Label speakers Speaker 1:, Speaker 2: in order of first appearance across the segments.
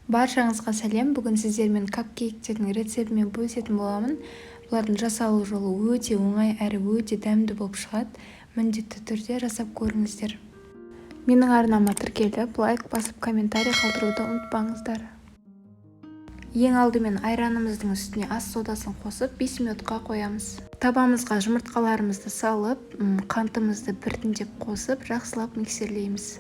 Speaker 1: Баршаңызға сәлем! Бүгін сіздермен капкейктердің рецептімен бөлісетін боламын. Бұлардың жасалу жолы өте оңай әрі өте дәмді болып шығады. Міндетті түрде жасап көріңіздер. Менің арнама тіркеліп, лайк басып, комментарий қалдыруды ұмытпаңыздар. Ең алдымен айранымыздың үстіне ас содасын қосып, 5 минутқа қоямыз. Табамызға жұмыртқаларымызды салып, қантымызды біртіндеп қосып, жақсылап миксерлейміз.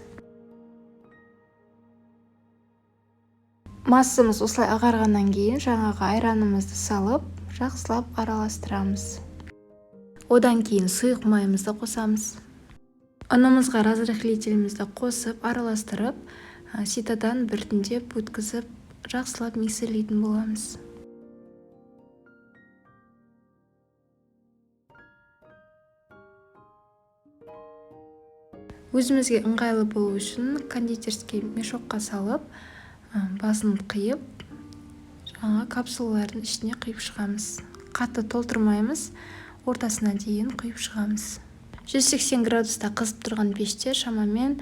Speaker 1: Массамыз осылай ағарғаннан кейін жаңағы айранымызды салып, жақсылап араластырамыз. Одан кейін сұйық майымызды қосамыз. Ұнымызға разрыхлителімізді қосып, араластырып, ситодан біртіндеп өткізіп, жақсылап миксерлейтін боламыз. Өзімізге ыңғайлы болу үшін кондитерский мешокқа салып, басын қиып, жаңа капсулалардың ішіне құйып шығамыз. Қатты толтырмаймыз, ортасына дейін құйып шығамыз. 180 градуста қызып тұрған пеште шамамен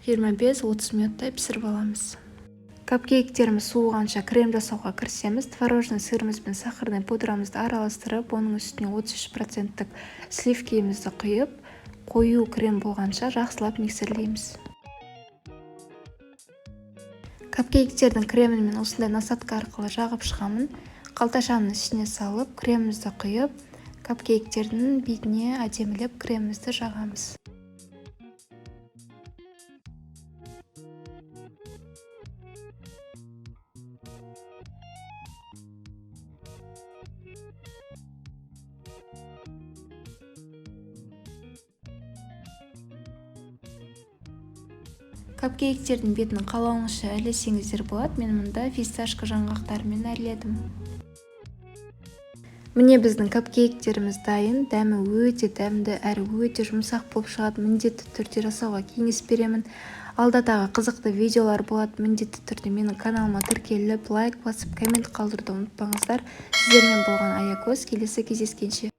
Speaker 1: 25-30 минуттай пісіріп аламыз. Капкейктеріміз суығанша крем жасауға кірісеміз. Творожный сырымыз бен сахарный пудрамызды араластырып, оның үстіне 33%-тік сливкиімізді құйып, қою крем болғанша жақсылап миксерлейміз. Капкейктердің кремін мен осындай насадка арқылы жағып шығамын. Қалташаның ішіне салып, кремімізді құйып, капкейктердің бетіне әдемілеп кремімізді жағамыз. Капкейктердің бетін қалауыңызша әрлесеңіздер болады. Мен мұнда фисташка жаңғақтарымен әрледім. Міне, біздің капкейктеріміз дайын. Дәмі өте дәмді әрі өте жұмсақ болып шығады. Міндетті түрде жасауға кеңес беремін. Алда тағы қызықты видеолар болады. Міндетті түрде менің каналыма тіркеліп, лайк басып, коммент қалдыруды ұмытпаңыздар. Сіздермен болған Аякөз. Келесі кездескенше.